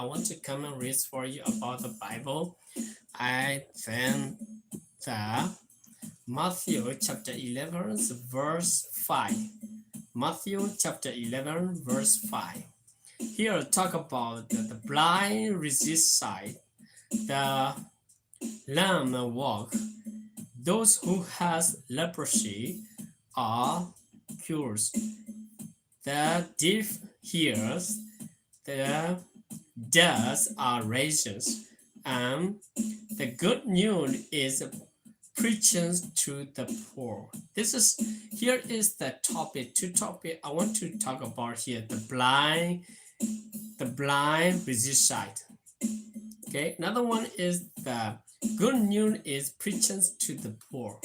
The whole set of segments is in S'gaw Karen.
I want to come and read for you about the Bible. I think that Matthew chapter eleven, verse five. Matthew chapter eleven, verse five. Here talk about the, the blind receive sight, the lame walk, those who has leprosy are cured, the deaf hears, the dead are raises, and the good news is preaching to the poor. This is, here is the topic, two topic I want to talk about here, the blind, the blind receive sight. Okay, another one is the good news is preaching to the poor.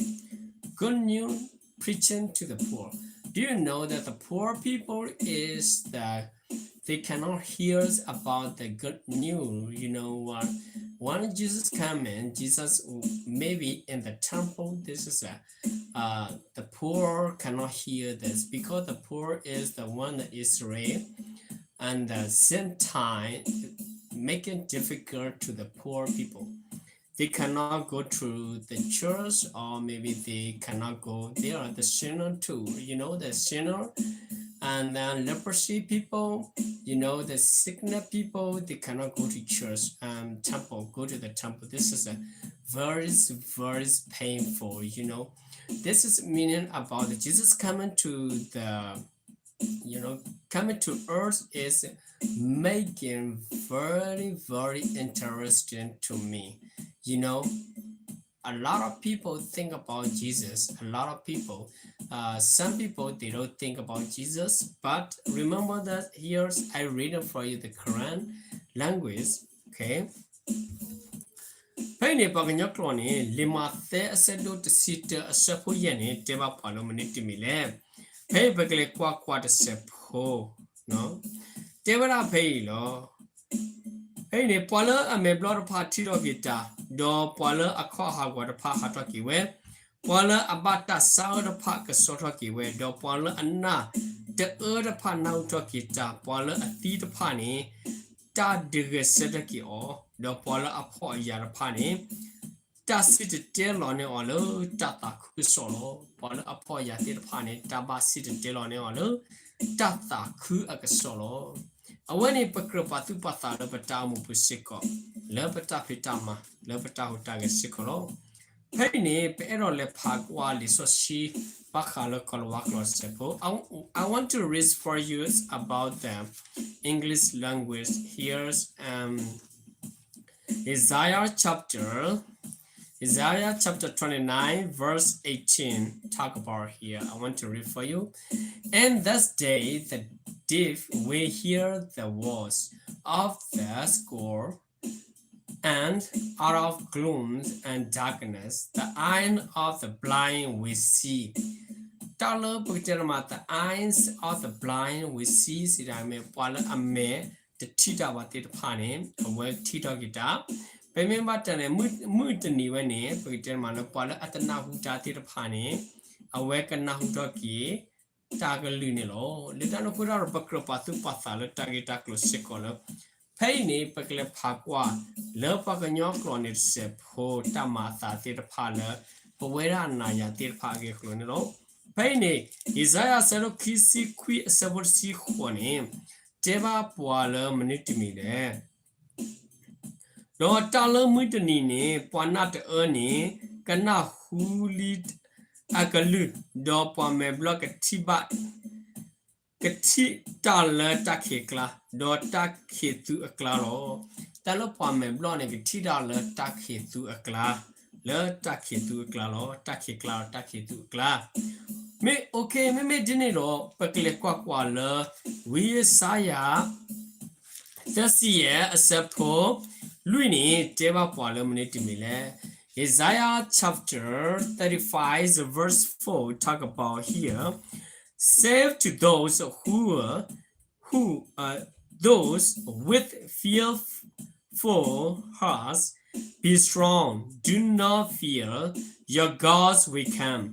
Good news preaching to the poor. Do you know that the poor people is the, they cannot hear about the good news? You know what? When Jesus coming, Jesus maybe in the temple, this is a, uh, the poor cannot hear this because the poor is the one that Israel and the same time making difficult to the poor people. They cannot go to the church, or maybe they cannot go. They are the sinner too. You know, the sinner and then leprosy people, you know, the sickness people, they cannot go to church, um, temple, go to the temple. This is a very, very painful, you know. This is meaning about Jesus coming to the, you know, coming to earth is making very, very interesting to me. You know, a lot of people think about Jesus. A lot of people, uh, some people, they don't think about Jesus. But remember that here, I reading for you the Quran language. Okay. ဖဲအံၤန့ၣ် ပှၤကညီကျိာ်န့ၣ် လံာ်မးသဲအဆၢဒိၣ်တဆံတၢ အဆၢဖိယဲၢ်န့ၣ် တဲဘၣ်ပှၤလၢမနုၤတမံၤလဲၣ်. ဖဲအံၤပကလဲၤကွၢ်ကွၢ်တစဲးဖိ, တဲဝဲဒၣ်ဖဲအံၤလီၤ. ဖဲအံၤန့ၣ် ပှၤလၢအမဲာ်ဘျီၣ်တဖၣ်ထံၣ်ထီၣ်က့ၤတၢ်, ဒီးပှၤလၢအခီၣ်ဟးဂီၤတဖၣ်ဟးထီၣ်က့ၤဝဲ, ပှၤလၢအဘၣ်တၢ်ဆါအၢတဖၣ်ကဆှီထီၣ်က့ၤဝဲ, ဒီးပှၤလၢအနၢ်တအၢတဖၣ်နၢ်ဟူထီၣ်က့ၤတၢ်, ပှၤလၢအသံတဖၣ်န့ၣ် တၢ်ဒုးဂဲၤဆၢထၢၣ်က့ၤအီၤ, ဒီးပှၤလၢအဖှီၣ်အယာ်တဖၣ်န့ၣ် တၢ်စံၣ်တဲၤတဲလီၤန့ၢ်အီၤလၢတၢ်သးခုကစီၣ်လီၤ. ပှၤလၢအဖှီၣ်အယာ်သ့ၣ်တဖၣ်န့ၣ် တၢ်ဘၣ်စံၣ်တဲၤတဲလီၤန့ၢ်အီၤလၢတၢ်သးခုအကစီၣ်လီၤ. အဝဲန့ၣ် ပကြၢးပာ်သူၣ်ပာ်သးလၢပတၢ်အိၣ်မူပူၤစ့ၢ်ကီး, လၢပတၢ်ဖံးတၢ်မၤ, လၢပတၢ်ဟူးတၢ်ဂဲၤစ့ၢ်ကီးလီၤ. ဖဲအံၤန့ၣ် ပအဲၣ်ဒိးလဲၤဖးကွၢ်လံာ်စီဆှံ ဘၣ်ဃးလၢကီၤလၤဝါကျိာ်တစဲးဖိ. I, I want to read for you about the English language here. Um, Isaiah chapter, Isaiah chapter twenty-nine, verse eighteen, talk about here. I want to read for you. In this day, the deaf will hear the voice of the school, and out of gloom and darkness, the eyes of the blind will see. တၢ်လၢပကတဲတမး the eyes of the blind will see စံးဒၣ်မ့ၢ် ပှၤလၢအမဲာ်တထံၣ်တၢ်ဘၣ်သ့ၣ်တဖၣ်န့ၣ် အဝဲထံၣ်ထီၣ်က့ၤတၢ်, ပမ့ၢ်ဘၣ်တၢ်န့ၣ် မုၢ်တနံၤဝဲန့ၣ် ပကတဲတမးလၢပှၤလၢအတနၢ်ဟူတၢ်သ့ၣ်တဖၣ်န့ၣ် အဝဲကနၢ်ဟူထီၣ်က့ၤ တၢ်ကလုၢ်န့ၣ်လီၤ. လၢတၢ်န့ၣ်အဃိဒီး ပကြၢးပာ်သူၣ်ပာ်သးလၢတၢ်ဂ့ၢ်တၢ်ကျိၤစ့ၢ်ကီးလၢ ဖဲအံၤန့ၣ် ပကလဲၤဖးကွၢ်လၢပှၤကညီကျိာ်န့ၣ်တစဲးဖိ တၢ်မၤအသးသ့ၣ်တဖၣ်လၢ ပဝဲဒၣ်နၤယၤသ့ၣ်တဖၣ်အဂ့ၢ်အကျိၤန့ၣ်လီၤ. ဖဲအံၤန့ၣ် ယၡါယၤအဆၢဒိၣ်ခံဆံခွံအဆၢဖိတဆံဃိးန့ၣ် တဲဘၣ်ပှၤလၢမနုၤတမံၤလဲၣ်. ဒီးတၢ်လၢမုၢ်တနံၤန့ၣ် ပှၤနၢ်တအၢန့ၣ် ကနၢ်ဟူလံအကလုၢ်, ဒီးပှၤမဲာ်ဘျီၣ်ကထံၣ်ဘၣ်, ကထံၣ်တၢ်လၢတၢ်ခံးအကျါ, ဒီးတၢ်ခံးသူအကျါလီၤ. တၢ်လၢပှၤမဲာ်ဘျီၣ်န့ၣ် ကထံၣ်တၢ်လၢတၢ်ခံးသူအကျါ, လၢတၢ်ခံးသူအကျါလီၤ. တၢ်ခံးကျါဒီးတၢ်ခံးသူအကျါ. မ့ၢ် okay, မ့မ့ၢ်ဒ်န့ၣ်ဒီး ပကလဲၤကွၢ်ကွၢ်လၢ ဝံယၡါယၤ သၢဆံယဲၢ်အဆၢဖိလွံၢ်န့ၣ် တဲဘၣ်ပှၤလၢမနုၤတမံၤလဲၣ်. Isaiah chapter thirty-five verse four talk about here. Say to those who, who, uh, those with fearful hearts, be strong, do not fear, your God will come.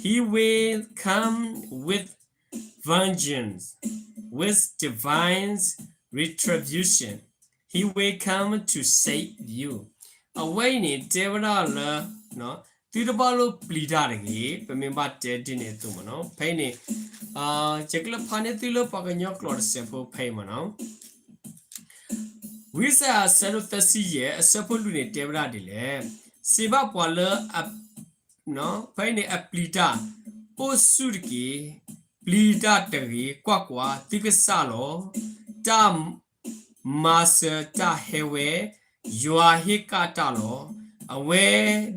He will come with vengeance, with divine retribution. He will come to save you. အဝဲအံၤန့ၣ် တဲဝဲဒၣ်လၢ သုတဘၣ်လိၣ်ပျံၤတၢ်တဂ့ၤ, ပမ့ၢ်ဘၣ်တဲဒ်န့ၣ်အသိးမ့ၢ်နီၤ. ဖဲအံၤန့ၣ် ယကလဲၤဖးန့ၢ်သုလၢပှၤကညီကျိာ်တစဲးဖိဖဲအံၤမ့ၢ်နီၤ. ဝံယၡါယၤအဆၢဒိၣ်သၢဆံယဲၢ် အဆၢဖိလွံၢ်န့ၣ် တဲဝဲဒၣ်ဒ်လဲၣ်, စံးဘၣ်ပှၤလၢ ဖဲအံၤန့ၣ် အပျံၤတၢ်, အိၣ်ဆူၣ်တက့ၢ်, ပျံၤတၢ်တဂ့ၤ, ကွၢ်ကွၢ်, သုကစၢ်လီၤ. တၢ်မၤစၢၤတၢ်ဟဲဝဲ, ယွၤဟ့ၣ်ကၣ်တၢ်လီၤ. အဝဲ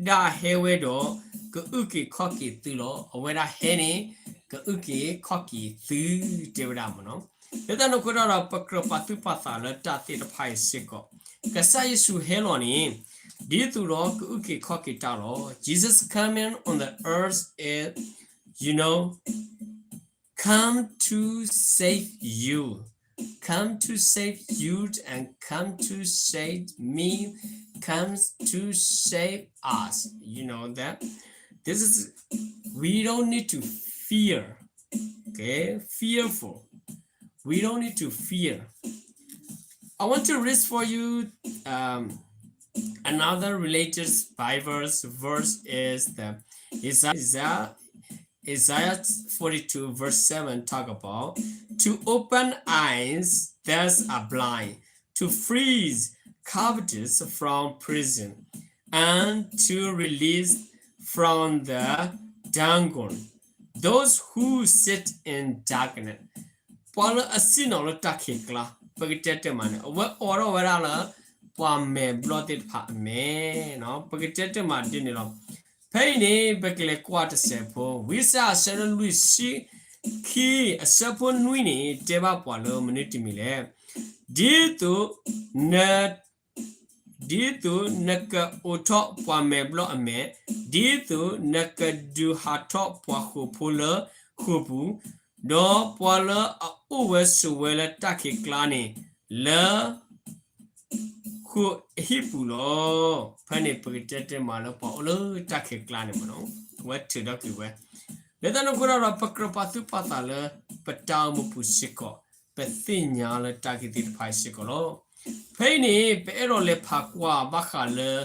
ဒၣ်ဟဲဝဲဒီး ကအုၣ်က့ၤခီၣ်က့ၤသုလီၤ. အဝဲဒၣ်ဟဲန့ၣ် ကအုၣ်က့ၤခီၣ်က့ၤသု တဲဝဲဒၣ်မ့ၢ်နီၤ. လၢတၢ်န့ၣ်အဃိဒီး ပကြၢးပာ်သူၣ်ပာ်သးလၢတၢ်သ့ၣ်တဖၣ်အံၤစ့ၢ်ကီး, ကစၢ်ယ့ၣ်ၡူးဟဲလီၤန့ၣ် ဒ်သိးဒီးကအုၣ်က့ၤခီၣ်က့ၤတၢ်လီၤ. Jesus coming on the earth is, you know, come to save you. Come to save you and come to save me. Come to save us. You know that? This is, we don't need to fear. Okay? Fearful. We don't need to fear. I want to read for you um, another related Bible verse is the Isaiah, Isaiah forty-two verse seven talk about to open eyes that are blind, to frees captives from prison, and to release from the dungeon those who sit in darkness. ပှၤလၢအဆ့ၣ်နီၤလၢတၢ်ခံးကျါ, ပကတဲတမးန့ၣ် အဝဲအိးထီၣ်ဝဲဒၣ်လၢ ပှၤမဲာ်ဘျီၣ်သ့ၣ်တဖၣ်အမဲာ်နီၤ, ပကတဲတမးဒ်န့ၣ်လီၤ. ဖဲအံၤန့ၣ် ပကလဲၤကွၢ်တစဲးဖိ, ဝံယၡါယၤအဆၢဒိၣ်လွံၢ်ဆံခံ အဆၢဖိနွံန့ၣ် တဲဘၣ်ပှၤလၢမနုၤတမံၤလဲၣ်, ဒ်သိး ဒ်သိးနကအိးထီၣ်ပှၤမဲာ်ဘျီၣ်အမဲာ်, ဒ်သိးနကဒုးဟးထီၣ်ပှၤဃိာ်ဖိလၢဃိာ်ပူၤ, ဒီးပှၤလၢအအိၣ်ဝဲဆိးဝဲလၢတၢ်ခံးကျါန့ၣ် လၢ ဃိာ်အဟံၣ်ပူၤလီၤ. ဖဲန့ၣ်ပကတဲတမးလၢပှၤအိၣ်လၢတၢ်ခံးကျါန့ၣ်မ့ၢ်နီၤ, အဝဲထုးထီၣ်က့ၤဝဲ. လၢတၢ်န့ၣ်အဃိဒီး ပကြၢးပာ်သူၣ်ပာ်သးလၢ ပတၢ်အိၣ်မူပူၤစ့ၢ်ကီး, ပသ့ၣ်ညါလၢတၢ်ဂ့ၢ်သ့ၣ်တဖၣ်အံၤစ့ၢ်ကီးလီၤ. ဖဲအံၤန့ၣ် ပအဲၣ်ဒိးလဲၤဖးကွၢ်ဘၣ်ဃးလၢ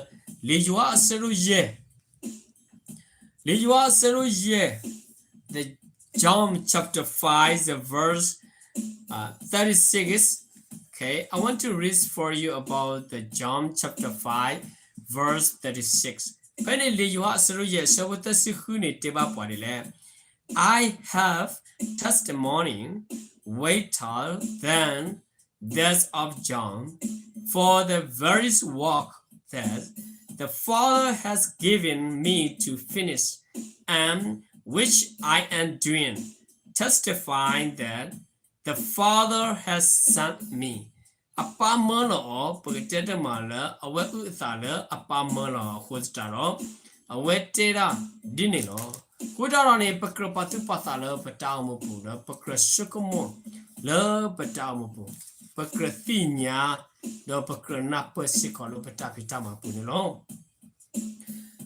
လံာ်ယိၤဟၣ်အဆၢဒိၣ်ယဲၢ် လံာ်ယိၤဟၣ်အဆၢဒိၣ်ယဲၢ်, the John chapter five, the verse uh, thirty-six. Okay, I want to read for you about the John chapter five, verse thirty-six. ဖဲန့ၣ်လံာ်ယိၤဟၣ်အဆၢဒိၣ်ယဲၢ် အဆၢဖိသၢဆံဃုန့ၣ် တဲဘၣ်ပှၤဒ်လဲၣ်, I have testimony greater than that of John, for the very work that the Father has given me to finish, and which I am doing, testifying that the Father has sent me. အပၢ်မၢလီၤအီၤ, ပကတဲတမးလၢ အဝဲအုၣ်အသးလၢအပၢ်မၢလီၤအီၤအဃိသတးဒီး အဝဲတဲဒၣ်ဒ်န့ၣ်လီၤ. အဃိသတးဒီးန့ၣ် ပကြၢးပာ်သူၣ်ပာ်သးလၢပတၢ်အိၣ်မူပူၤ ဒီးပကြၢးဆိကမိၣ်လၢပတၢ်အိၣ်မူပူၤ, ပကြၢးသ့ၣ်ညါ ဒီးပကြၢးနၢ်ပၢၢ်စ့ၢ်ကီးလၢပတၢ်ဖံးတၢ်မၤပူၤန့ၣ်လီၤ.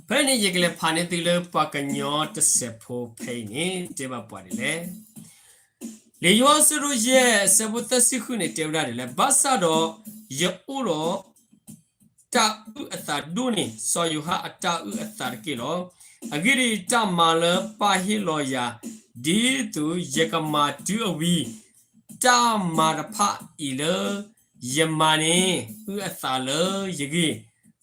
ဖဲန့ၣ် ယကလဲၤဖးန့ၢ်သုလၢပှၤကညီတစဲးဖိဖဲအံၤန့ၣ် တဲဘၣ်ပှၤဒ်လဲၣ်. လံာ်ယိၤဟၣ်အဆၢဒိၣ်ယဲၢ် အဆၢဖိသၢဆံဃုန့ၣ် တဲဝဲဒၣ်ဒ်လဲၣ်, ဘၣ်ဆၣ်ဒီးယအိၣ်ဒီးတၢ်အုၣ်အသးဒိၣ်န့ၢ် စီၤယိၤဟၣ်အတၢ်အုၣ်အသးတက့ၢ်လီၤ. အဂ့ၢ်ဒ်အံၤ, တၢ်မၤလၢပၢ်ဟ့ၣ်လီၤယၤ ဒ်သိးယကမၤတုၤအဝံၤ, တၢ်မၤတဖၣ်အံၤလၢယမၤန့ၣ် အုၣ်အသးလၢယဂ့ၢ်,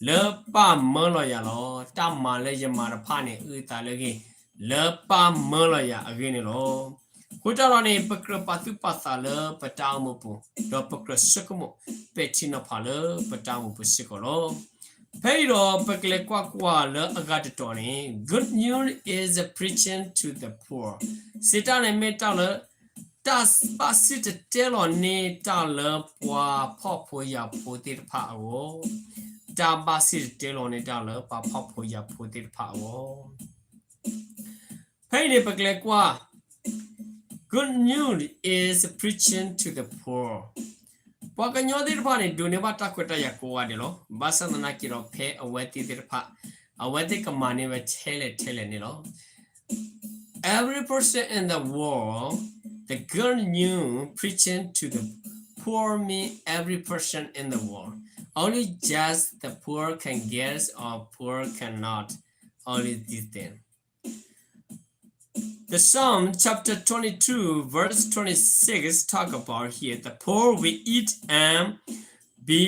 လၢပၢ်မၢလီၤယၤလီၤ. တၢ်မၤလၢယမၤတဖၣ်န့ၣ် အုၣ်အသးလၢဂ့ၢ်, လၢပၢ်မၢလီၤယၤအဂ့ၢ်န့ၣ်လီၤ. အဃိသတးဒီးန့ၣ် ပကြၢးပာ်သူၣ်ပာ်သးလၢပတၢ်အိၣ်မူပူၤ, ဒီးပကြၢးဆိကမိၣ်ပဲာ်ထံနီၤဖးလၢပတၢ်အိၣ်မူပူၤစ့ၢ်ကီးလီၤ. ဖဲအံၤဒီးပကလဲၤကွၢ်ကွၢ်လၢအဂၤတတီၤန့ၣ် Good news is preaching to the poor. စံးတၢ်န့ၣ်မ့ၢ်တၢ်လၢ တၢ်ဘၣ်စံၣ်တဲၤတဲလီၤန့ၢ်တၢ်လၢပှၤဖှီၣ်ဖိယာ်ဖိသ့ၣ်တဖၣ်အဂီၢ်, တၢ်ဘၣ်စံၣ်တဲၤတဲလီၤန့ၢ်တၢ်လၢပှၤဖှီၣ်ဖိယာ်ဖိသ့ၣ်တဖၣ်အဂီၢ်. ဖဲအံၤန့ၣ် ပကလဲၤကွၢ် Good news is preaching to the poor. ပှၤကညီသ့ၣ်တဖၣ်န့ၣ် ဒိးန့ၢ်ဘၣ်တၢ်ခွဲးတၢ်ယာ်ကိးဂၤဒဲးလီၤ. ဘၣ်ဆၣ်သနာ်က့ဒီး ဖဲအဝဲသ့ၣ်တဖၣ် အဝဲသ့ၣ်ကမၤန့ၢ်ဝဲထဲလဲၣ်ထဲလဲၣ်န့ၣ်လီၤ. Every person in the world, the good news preaching to the poor. poor mean every person in the world. Only just the poor can get or poor cannot. Only this thing. The Psalm chapter twenty-two, verse twenty-six talk about here, the poor will eat and be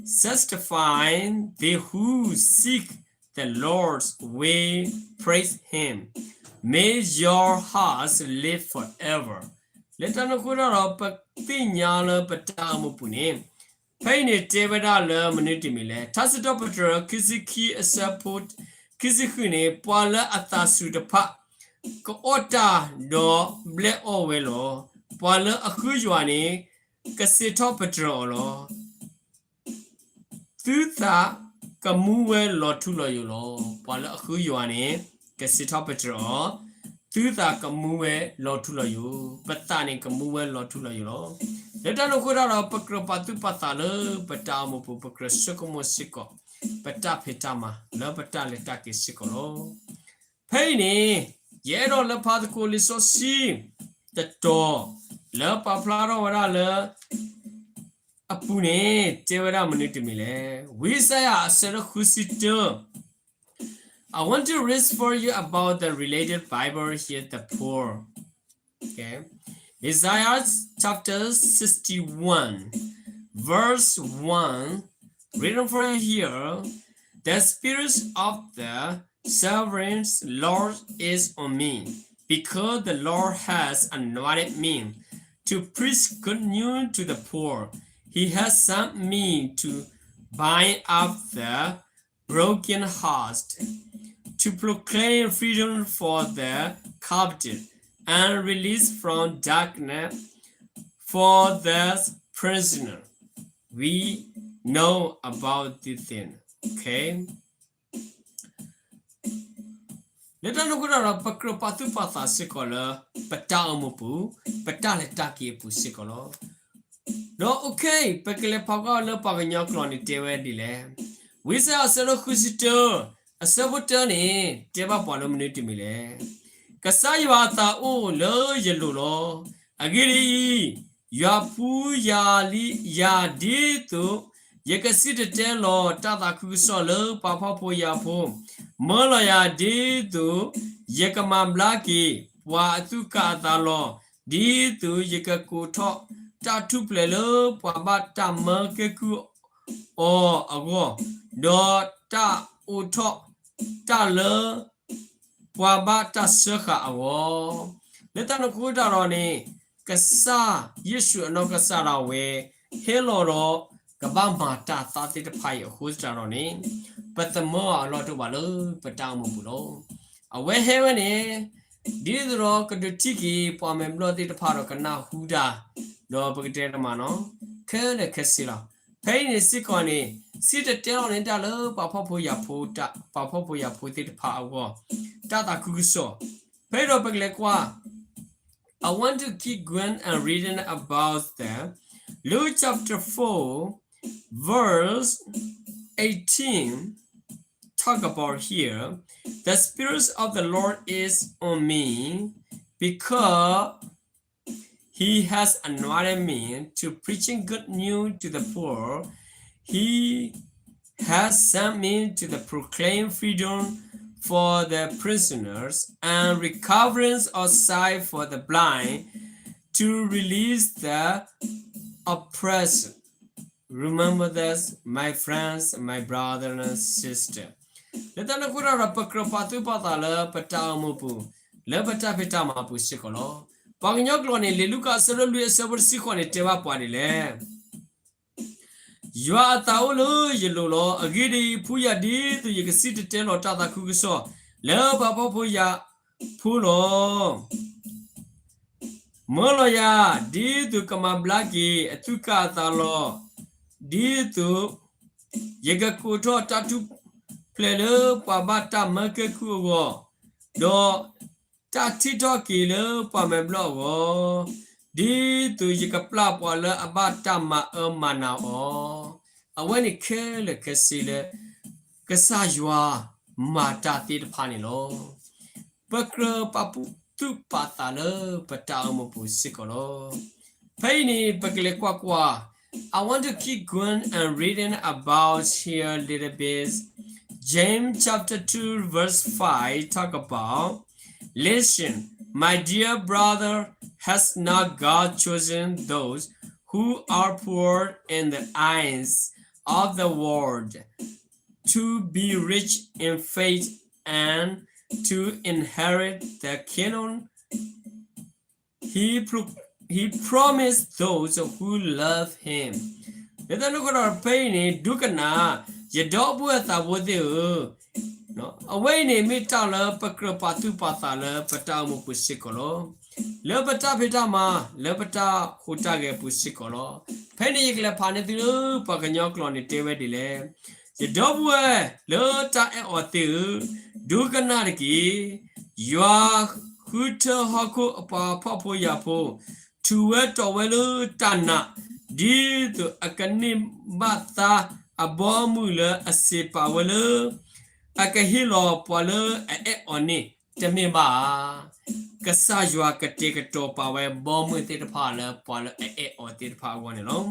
satisfied. They who seek the Lord will praise him. May your hearts live forever. လၢတၢ်န့ၣ်အဃိဒီး ပသ့ၣ်ညါလၢပတၢ်အိၣ်မူပူၤန့ၣ် ဖဲအံၤန့ၣ်တဲဝဲဒၣ်လၢမနုၤတမံၤလဲၣ်. ထါစံးထီၣ်ပတြၢၤ ခံဆံခံအဆၢဖိ ခံဆံဃုန့ၣ် ပှၤလၢအသးစူၤတဖၣ် ကအီၣ်တၢ်ဒီးဘျဲၣ်အီၣ်ဝဲလီၤ. ပှၤလၢအဃုယွၤန့ၣ် ကစံးထီၣ်ပတြၢၤအီၤလီၤ. သုသးကမူဝဲလီၤထူလီၤယိာ်လီၤ. ပှၤလၢအဃုယွၤန့ၣ် ကစံးထီၣ်ပတြၢၤအီၤ, သုသးကမူဝဲလီၤထူလီၤယိာ်, ပသးန့ၣ်ကမူဝဲလီၤထူလီၤယိာ်လီၤ. လၢတၢ်န့ၣ်အဃိတၢ်ဒီး ပကြၢးပာ်သူၣ်ပာ်သးလၢပတၢ်အိၣ်မူပူၤ, ပကြၢးဆိကမိၣ်စ့ၢ်ကီး ပတၢ်ဖံးတၢ်မၤလၢပတၢ်လဲၤတၢ်က့ၤစ့ၢ်ကီးလီၤ. ဖဲအံၤန့ၣ် ယအဲၣ်ဒိးလၢဖးသကိးလံာ်စီဆှံတတီၤ လၢပာ်ဖျါထီၣ်ဝဲဒၣ်လၢ အပူၤန့ၣ် တဲဝဲဒၣ်မနုၤတမံၤလဲၣ်. ဝံယၡါယၤ အဆၢဒိၣ်ဃုဆံတၢ I want to read for you about the related Bible here, the poor. Okay. Isaiah chapter sixty-one, verse one, written for you here. The Spirit of the Sovereign Lord is on me, because the Lord has anointed me to preach good news to the poor. He has sent me to bind up the broken heart, to proclaim freedom for the captive, and release from darkness for the prisoner. We know about this thing. Okay. လၢတၢ်န့ၣ်အဃိဒီး ပကြၢးပာ်သူၣ်ပာ်သးစ့ၢ်ကီးလၢ ပတၢ်အိၣ်မူပူၤ, ပတၢ်လဲၤတၢ်က့ၤအပူၤစ့ၢ်ကီးလီၤ. ဒီး okay, ပကလဲၤဖးကွၢ်လၢပှၤကညီကျိာ်န့ၣ်တဲဝဲဒ်လဲၣ်. ဝံယၡါယၤ အဆၢဒိၣ်ဃုဆံတၢ အဆၢဖိတၢန့ၣ် တဲဘၣ်ပှၤလၢမနုၤတမံၤလဲၣ်. ကစၢ်ယွၤအသးအိၣ်လၢယလိၤလီၤ. အဂ့ၢ်ဒ်အံၤ, ယွၤဖှူယၤလံယၤဒ်သိး ယကစံၣ်တဲၤတဲလီၤတၢ်သးခုကစီၣ်လၢပှၤဖှီၣ်ဖိယာ်ဖိ, မၢလီၤယၤဒ်သိး ယကမၤဘျါက့ၤပှၤအသူၣ်ကၢ်အသးလီၤ, ဒ်သိးယကကိးထီၣ်တၢ်ထူၣ်ဖျဲးလၢပှၤဘၣ်တၢ်မၢကဲကုၢ်အီၤအဂီၢ်, ဒီးတၢ်အိးထီၣ်တၢ်လၢ ပှၤဘၣ်တၢ်စၢဃာ်အဂီၢ်. လၢတၢ်န့ၣ်အဃိတၢ်ဒီးန့ၣ် ကစၢ်ယ့ၣ်ၡူးအနီၢ်ကစၢ်ဒၣ်ဝဲ ဟဲလီၤဒီးကဘၣ်မၤတၢ်သးသ့ၣ်တဖၣ်အံၤအဃိတၢ်ဒီးန့ၣ် ပသမၢအီၤအလီၢ်တအိၣ်ဘၣ်လၢပတၢ်အိၣ်မူပူၤလီၤ. အဝဲဟဲဝဲန့ၣ် ဒ်သိးဒီးကဒုးထံၣ်က့ၤပှၤမဲာ်ဘျီၣ်သ့ၣ်တဖၣ်ဒီးကနၢ်ဟူတၢ်, ဒီးပကတဲတမးနီၤ ခဲလၢာ်ခဲဆ့လီၤ. ဖဲအံၤန့ၣ်စ့ၢ်ကီးန့ၣ် စံၣ်တဲၤတဲလီၤန့ၢ်တၢ်လၢပှၤဖှီၣ်ဖိယာ်ဖိ, ပှၤဖှီၣ်ဖိယာ်ဖိသ့ၣ်တဖၣ်အဂီၢ် တၢ်သးခုကစီၣ်. ဖဲအံၤဒီးပကလဲၤကွၢ် I want to keep going and reading about the Luke chapter four, verse eighteen. Talk about here, the Spirit of the Lord is on me, because He has anointed me to preaching good news to the poor. He has sent me to the proclaim freedom for the prisoners and recoverance of sight for the blind, to release the oppressed. Remember this, my friends, my brother and sister. လၢတၢ်န့ၣ်အဃိတၢ်ဒီး ပကြၢးပာ်သူၣ်ပာ်သးလၢပတၢ်အိၣ်မူပူၤ, လၢပတၢ်ဖံးတၢ်မၤပူၤစ့ၢ်ကီးလီၤ. ပှၤကညီကျိာ်န့ၣ် လံာ်လူၤကၣ်အဆၢဒိၣ်လွံၢ်အဆၢဖိတဆံဃိးန့ၣ် တဲဘၣ်ပှၤဒ်လဲၣ်. ယွၤအသးအိၣ်လၢယလိၤလီၤ. အဂ့ၢ်ဒ်အံၤ, ဖှူယၤဒ်သိးယကစံၣ်တဲၤတဲလီၤတၢ်သးခုကစီၣ် လၢပှၤဖှီၣ်ဖိယာ်ဖိလီၤ. မၢလီၤယၤ ဒ်သိးကမၤဘျါက့ၤအသူၣ်ကၢ်အသးလီၤ. ဒ်သိးယကကိးထီၣ်တၢ်ထူၣ်ဖျဲးလၢပှၤဘၣ်တၢ်မၢကဲကုၢ်အဂီၢ်, ဒီးတၢ်ထံၣ်ထီၣ်က့ၤလၢပှၤမဲာ်ဘျီၣ်အဂီၢ်, ဒ်သိးယကပျၢ်ပှၤလၢအဘၣ်တၢ်မၤအၢမၤနးအီၤ. အဝဲန့ၣ်ခဲလၢာ်ခဲဆ့လၢ ကစၢ်ယွၤမၤတၢ်သ့ၣ်တဖၣ်န့ၣ်လီၤ. ပကြၢးပာ်သူၣ်ပာ်သးလၢပတၢ်အိၣ်မူပူၤစ့ၢ်ကီးလီၤ. ဖဲအံၤန့ၣ် ပကလဲၤကွၢ်ကွၢ်. I want to keep going and reading about here a little bit. James chapter two verse five talk about, listen, my dear brother, has not God chosen those who are poor in the eyes of the world to be rich in faith and to inherit the kingdom he pro- he promised those who love him. လၢတၢ်န့ၣ်အဃိဒီး ဖဲအံၤန့ၣ် ဒိကနၣ်, ယဒီပုၢ်ဝဲၢ်သးဘိသ့ၣ်ဧၢ, အဝဲအံၤန့ၣ်မ့ၢ်တၢ်လၢပကြၢးပာ်သူၣ်ပာ်သးလၢပတၢ်အိၣ်မူပူၤစ့ၢ်ကီးလီၤ. လၢပတၢ်ဖံးတၢ်မၤ, လၢပတၢ်ဟူးတၢ်ဂဲၤပူၤစ့ၢ်ကီးလီၤ. ဖဲန့ၣ်ယကလဲၤဖးန့ၢ်သုလၢပှၤကညီကျိာ်န့ၣ် တဲဝဲဒ်လဲၣ်. ယဒီပုၢ်ဝဲၢ်လၢတၢ်အဲၣ်အီၤသ့ၣ်ဧၢ, ဒိကနၣ်တက့ၢ်. ယွၤဃုထၢဟီၣ်ခိၣ်အပှၤဖှီၣ်ဖိယာ်ဖိ, ထူးဝဲတီၤဝဲလၢတၢ်နာ်, ဒ်သိးအကန့ၢ်ဘၣ်သါအဘီအမုၢ်လၢအစံးပာ်ဝဲလၢအကဟ့ၣ်လီၤပှၤလၢအအဲၣ်အီၤန့ၣ် တမ့ၢ်ဘၣ်ဧါ. ကစၢ်ယွၤကတဲာ်ကတီၤပာ်ဝဲဘီမုၢ်သ့ၣ်တဖၣ်လၢပှၤလၢအအဲၣ်အီၤသ့ၣ်တဖၣ်အဂီၢ်န့ၣ်လီၤ.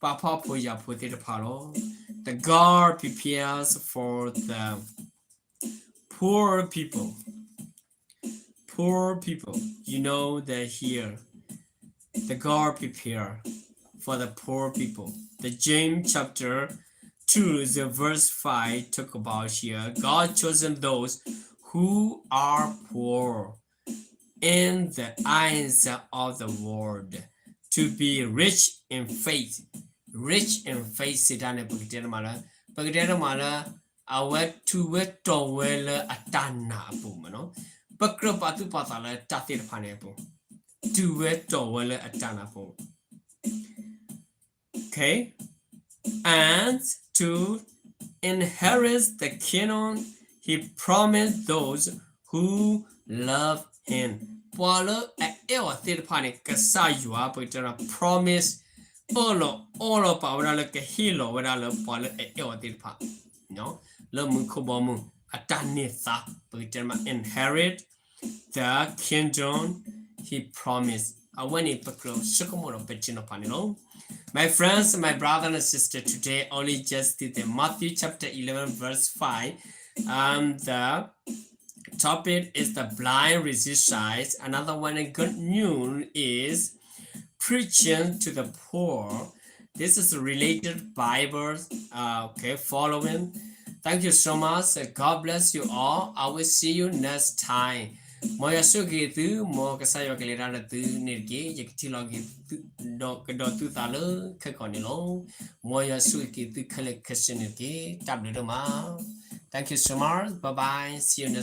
ပှၤဖှီၣ်ဖိယာ်ဖိသ့ၣ်တဖၣ်လီၤ. The God prepares for the poor people. Poor people, you know that here, the God prepare for the poor people. The James chapter two, the verse five talk about here, God chosen those who are poor in the eyes of the world to be rich in faith. Rich in faith စံးတၢ်န့ၣ် ပကတဲတမးလၢ, ပကတဲတမးလၢ အဝဲထူးဝဲတီၤဝဲလၢအတၢ်နာ်အပူၤမ့ၢ်နီၤ, ပကြၢးပာ်သူၣ်ပာ်သးလၢတၢ်သ့ၣ်တဖၣ်န့ၣ်အပူၤ, ထူးဝဲတီၤဝဲလၢအတၢ်နာ်အပူၤ. Okay, and to inherit the kingdom he promised those who love him. ပှၤလၢအအဲၣ်အီၤသ့ၣ်တဖၣ်န့ၣ် ကစၢ်ယွၤ ပကတဲ promise အၢၣ်လီၤအီလီၤပာ်ဝဲဒၣ်လၢကဟ့ၣ်လီၤဝဲဒၣ်လၢ ပှၤလၢအအဲၣ်အီၤသ့ၣ်တဖၣ် လၢမူခိၣ်ဘီမုၢ်အတၢ်န့ၢ်သါ ပကတဲမး inherit the kingdom he promised. အဝဲန့ၣ် ပကြၢးဆိကမိၣ်ဒီးပထံၣ်နီၤဖးန့ၣ်လီၤ. My friends, my brother and sister, today only just did the Matthew chapter eleven verse five. Um, the topic is the blind receive sight. Another one, good news is preaching to the poor. This is related Bible. Uh, okay, following. Thank you so much. God bless you all. I will see you next time. မ်ယွၤဆိၣ်ဂ့ၤသု, မ်ကစၢ်ယွၤကလဲၤတၢ်ဒီးသုန့ၣ်တက့ၢ်. ယကထံၣ်လီၤက့ၤသု, ဒီးကဒီးသုသးလၢခဲကီၢ်န့ၣ်လီၤ. မ်ယွၤဆိၣ်ဂ့ၤက့ၤသုခဲလၢာ်ခဲဆ့န့ၣ်တက့ၢ်. တၢ်ဘျုးဒိၣ်မး. Thank you so much. Bye bye. See you next time.